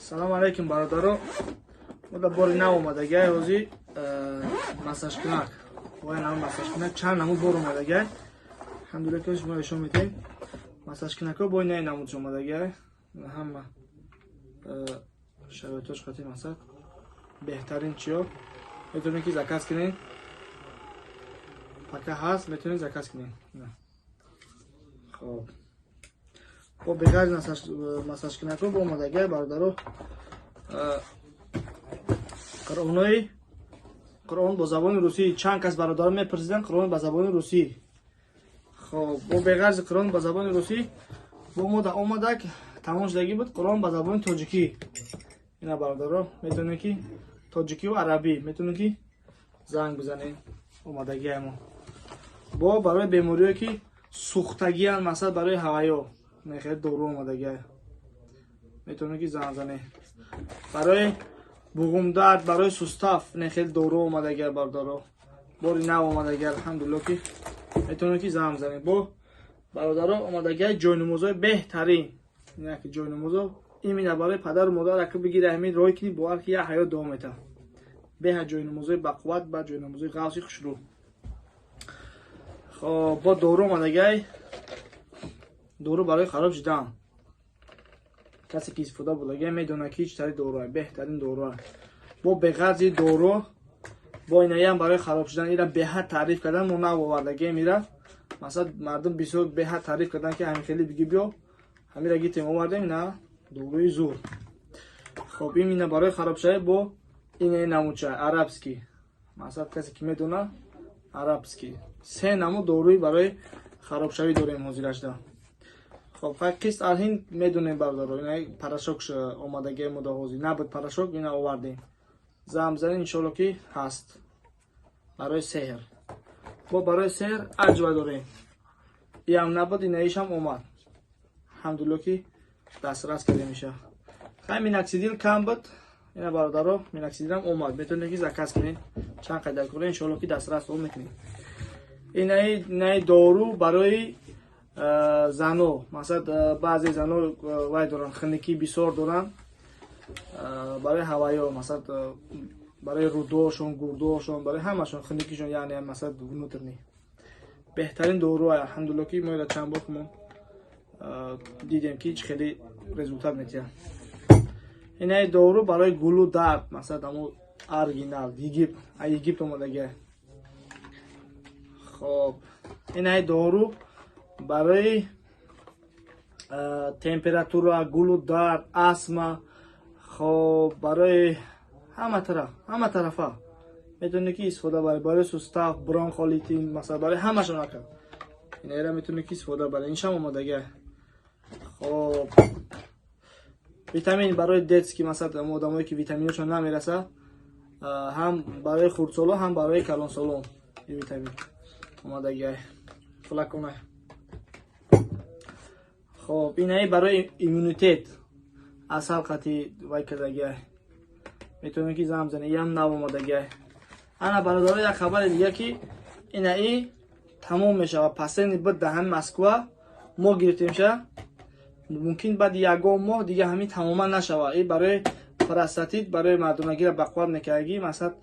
Салому алейкум, бародаро. Мо дар бори нав омадагиай ҳозир массажкунак. Боя нав массажкунак чанд намуд бор омадагиай. Алҳамдулилла, ки шумо нишон медиҳем. Массажкунакҳо бо инаи намудш омадагиай. Ҳама шароитош қати масад беҳтарин чиё. Метавонед, ки заказ кунед. Пока ҳаст, метавонед заказ кунед. Хоб. Бо беғарз массажкунакҳо бо омадагиай, бародаро, қуръонои Қуръон бо забони русӣ. Чанд кас бародарон мепурсиданд Қуръон ба забони русӣ. Хоб, бо беғарзи Қуръон ба забони русӣ бо мода омадак, тамом шудагӣ буд Қуръон ба забони тоҷикӣ. Ина, бародаро, метавонед, ки тоҷикиву арабӣ метавонед, ки занг бизанед, омадагиай мо. Бо барои бемориҳое, ки сӯхтагианд, масалан, барои ҳавайё хеле дору омадагиай, метавонед, ки занг занед. Барои буғумдард, барои сустав не хеле дору омадагиай, бародаро, бори нав омадагиай, алҳамдулилло, ки метавонед, ки занг бизанед. Бо, бародаро, омадагиай ҷойнамозҳои беҳтарин. Ки ҷойнамозо имина барои падару модар ака бигира, ҳамин рой кунӣ, бовар ки як ҳаёт давом метавад. Беҳа ҷойнамозҳои бақувват ба ҷойнамозҳои ғафси хушрӯ. Хоб, бо дору омадагиай, дору барои хароб шудан. Касе ки истифода бурдагиай, медонад, ки ҳеҷ тари доруа беҳтарин доруа. Бо беғарзи дору бо инаям барои хароб шудан. Ира беҳад таъриф кардан, мо нав овардагием ира. Масалан, мардум бисёр беҳад таъриф кардан, ки ҳамин хеле биги биё, ҳамира гитем, овардем. Ина доруи зур. Хоб, ин ина барои харобшавӣ, бо инаи намуча арабский. Масалан, касе ки медона, арабский. Се намуд доруи барои харобшавӣ дорем ҳозирашда. Хоб, хай, қист алҳин медонем, бародаро, ина порошок омадагиа мо ҳозир набуд порошок, ина овардем. Занг бизанед, иншоалло, ки ҳаст. Барои сеҳр, бо барои сеҳр аҷва дорем. Иам набуд, инаишам омад, алҳамдулилло, ки дастрас карда меша. Хай, миноксидил кам буд, ина, бародаро, миноксидилам омад, метавонед, ки заказ кунед. Чанд қайдар кунед, иншоалло, ки дастрас мекунед. Инаи дору барои зано. Масалан, баъзе зано вай доранд, хиникӣ бисёр доранд, барои ҳавайё, масалан, барои рӯдошон, гурдошон, барои ҳамашон хиникишон, яъне, масалан, внутренний беҳтарин дору. Алҳамдулилло, ки мо чанд бор мо дидем, ки чӣ хеле результат метиҳад. Инаи дору барои гулу дард, масалан, амо оригинал Египт, Египт омадагия. Хоб, инаи дору барои температура, гулу дард, астма. Хоб, барои ҳама тараф, ҳама тарафа метавонед, ки истифода баред. Барои сустав, бронхолитин, масалан, барои ҳамашон ака инаира метавонед, ки истифода баред. Иншам омодагия. Хоб, витамин барои детский. Масалан, одамое ки витаминошон намераса, ҳам барои хурдсоло, ҳам барои калонсолон витамин омодагия, флакона. Хоб, инаи барои иммунитет, асал қати вай кардагия, метавонед, ки занг бизанед. Иам нав омодагия. Ана, бародаро, як хабари дига, ки инаи тамом мешавад. Последний буд дар ҳамин Москва, мо гирифтемша. Мумкин баъди ягон моҳ дига ҳамин тамоман нашавад. И барои простатит, барои мардонагиро бақувват мекардагӣ. Масалан,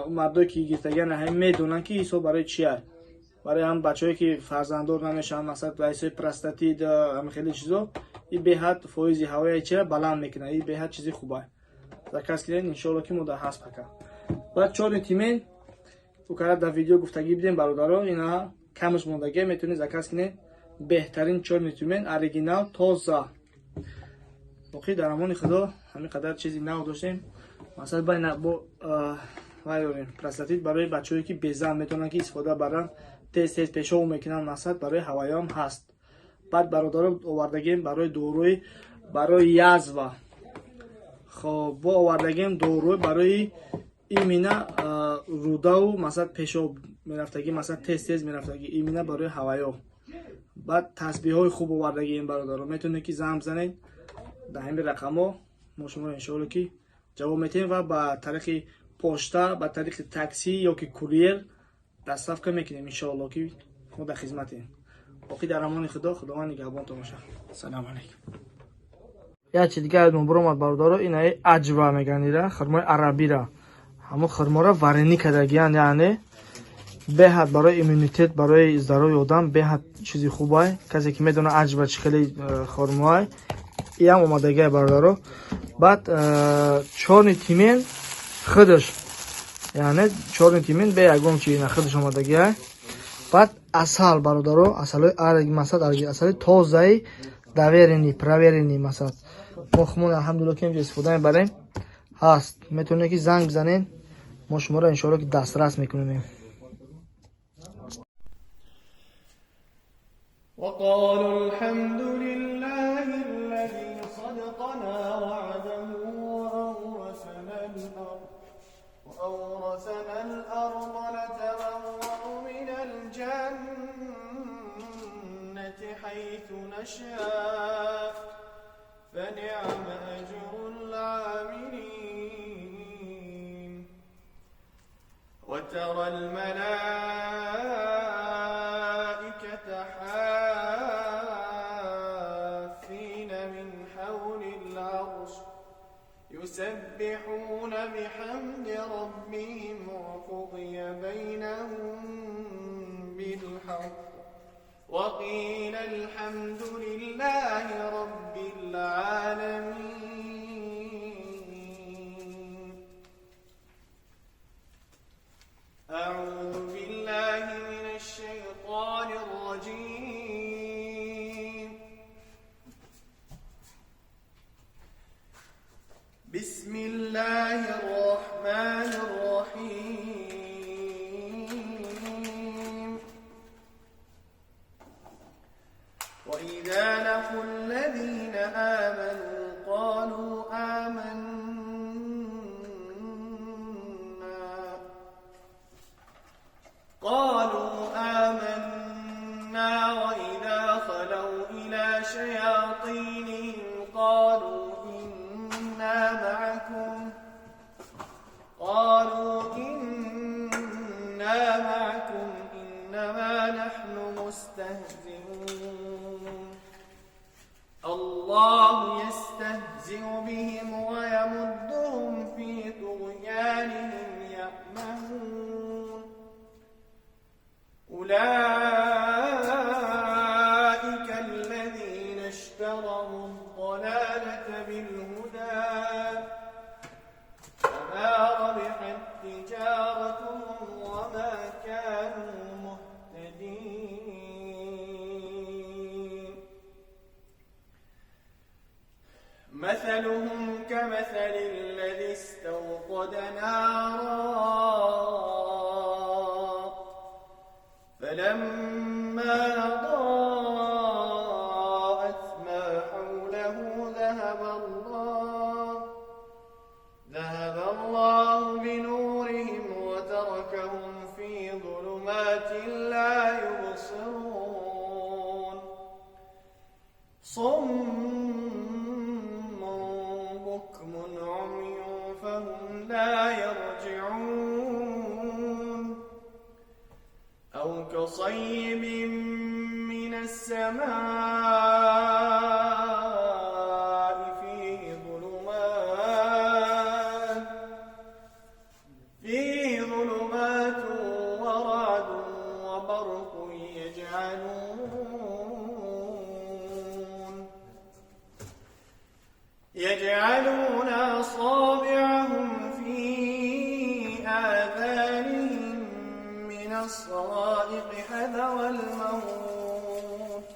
мардое ки гирифтагиан, ҳамин медонанд, ки ҳисоб барои чия. Барои ҳам бачаҳое, ки фарзанддор намешаванд, масалан, ба ҳисоби простатит, ҳами хеле чизо, и беҳад фоизи ҳавои чира баланд мекунад. И беҳад чизи хуба. Заказ кунед, иншоалло, ки мо дар ҳаст пока. Баъд чёрный тмин укара дар видео гуфтагӣ бидем, бародаро, ина камаш мондагия, метавонед заказ кунед. Беҳтарин чёрный тмин, оригинал, тоза. Боқӣ дар амони Худо. Ҳамин қадар чизи нав доштем. Масалан, байна бо вай дорем, простатит, барои бачаҳое, ки безан метавонанд, ки истифода баранд, тез тез пешоб мекунанд, масалан, барои ҳаваёам ҳаст. Баъд, бародаро, овардагем барои доруи барои язва. Хоб, бо овардагем доруи барои имина рудаву, масалан, пешоб мерафтагӣ, масалан, тез тез мерафтагӣ, имина барои ҳаваё. Баъд тасбиҳои хуб овардагием, бародаро, метавонед, ки занг бизанед дар ҳамин рақамҳо, мо шуморо, иншоалло, ки ҷавоб метиҳем ва ба тариқи пошта, ба тариқи таксӣ ё ки курьер доставка мекунем. Иншоалло, ки мо дар хизматем. Боқӣ дар амони Худо, Худованд нигаҳбонтон бошад. Салому алайкум. Як чи дига ёдмон биромад, бародаро, инаи аҷва меган, ира хурмои арабира, ҳамон хурморо варенье кардагиян, яъне беҳад барои иммунитет, барои здоровье одам беҳад чизи хубай. Касе ки медона аҷва чӣ хеле хурмоай, иам омадагиай, бародаро. Баъд чёрный тмин худаш, яъне чёрный тмин бе ягон чи, ина худаш омадагиай. Баъд асал, бародаро, асалои арги, масад асали тозаи доверенный, проверенный, масад мо хумон, алҳамдулилла, ки инҷо истифода мебарем, ҳаст. Метавонед ки занг бизанед, мо шуморо иншоалло ки дастрас мекунем. وقالوا الحمد لله الذي صدقنا وعده وأورثنا الأرض نتبوأ من الجنة حيث نشاء فنعم أجر العاملين. وترى الملائكة حافين من حول العرش يسبحون بحمد ربهم وقضي بينهم بالحق وقيل الحمد لله رب العالمين. أعوذ بالله من الشيطان الرجيم. بسم الله الرحمن الرحيم. وإذا لقوا الذين آمنوا قالوا آمنا قالوا آمنا وإذا خلوا إلى شياطينهم قالوا إنا معكم قالوا إنا معكم إنما نحن مستهزئون. الله يستهزئ بهم ويمدهم في طغيانهم يعمهون. أولئك الذين اشتروا الضلالة بالهدى فما ربحت تجارتهم وما كانوا مهتدين. مثلهم كمثل الذي استوقد نارا فلما أضاءت ما حوله ذهب الله بنورهم وتركهم في ظلمات لا يبصرون. صم بكم عمي فهم لا يرجعون. أو كصيب من السماء فيه ظلمات ورعد وبرق يجعلون أصابعهم في آذانهم من الصواعق حذر الموت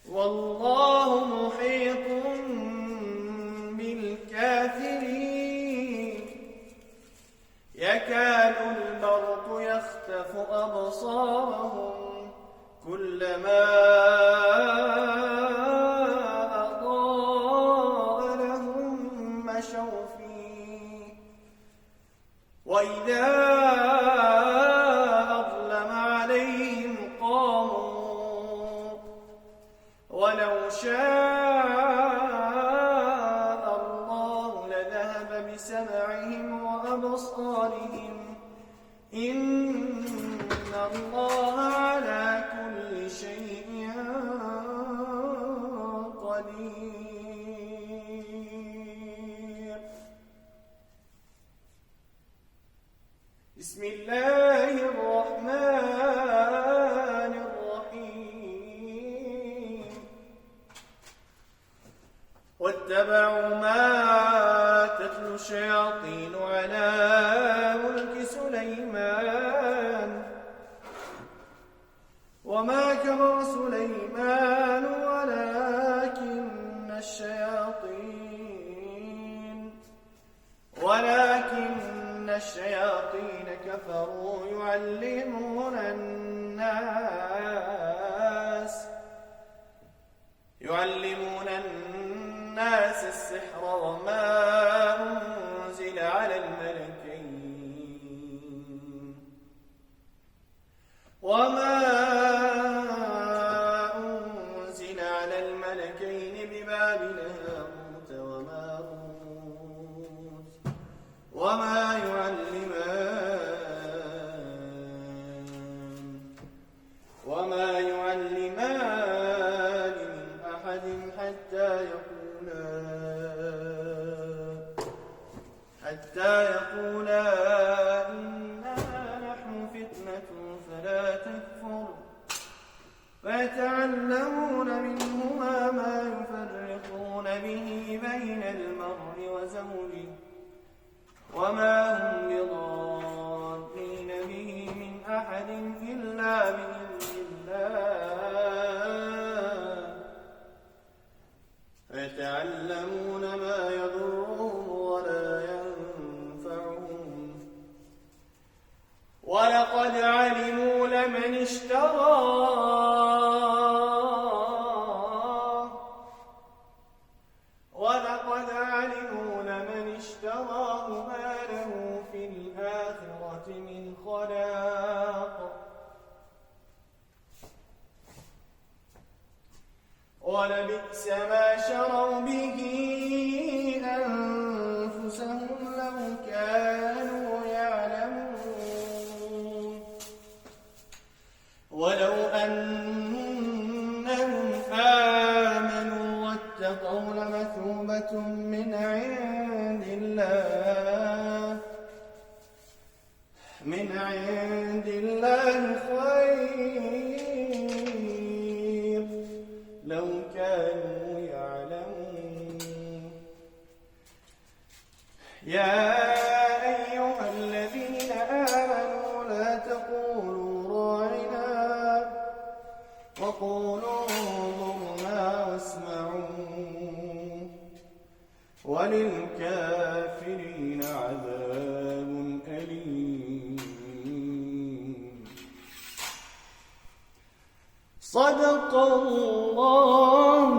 والله محيط بالكافرين. يكاد البرق يخطف أبصارهم كلما أضاء لهم مشوا فيه وإذا أظلم عليهم قاموا ولو شاء الله لذهب بسمعهم وأبصارهم إن الله على كل شيء قدير. بسم الله الرحمن الرحيم. واتبعوا ما تتلو الشياطين على ملك سليمان وما كفر سليمان ولكن الشياطين كفروا يعلمون الناس السحر وما أنزل على الملكين ببابل هاروت وماروت وما يعلمان من أحد حتى يقولا إنما نحن فتنة فلا تكفر فيتعلمون منهما ما يفرقون به بين المرء وزوجه وما هم بضارين به من أحد إلا بإذن الله فيتعلمون ما يضرهم ولا ينفعهم ولقد علموا لمن اشتراه ما له في الآخرة من خلاق ولبئس ما شروا به أنفسهم لو كانوا يعلمون. ولو أنهم آمنوا واتقوا لمثوبة من عند الله خير لو كانوا يعلمون. يا أيها الذين آمنوا لا تقولوا راعنا وقولوا انظرنا واسمعوا وللكافرين عذاب أليم. صدق الله.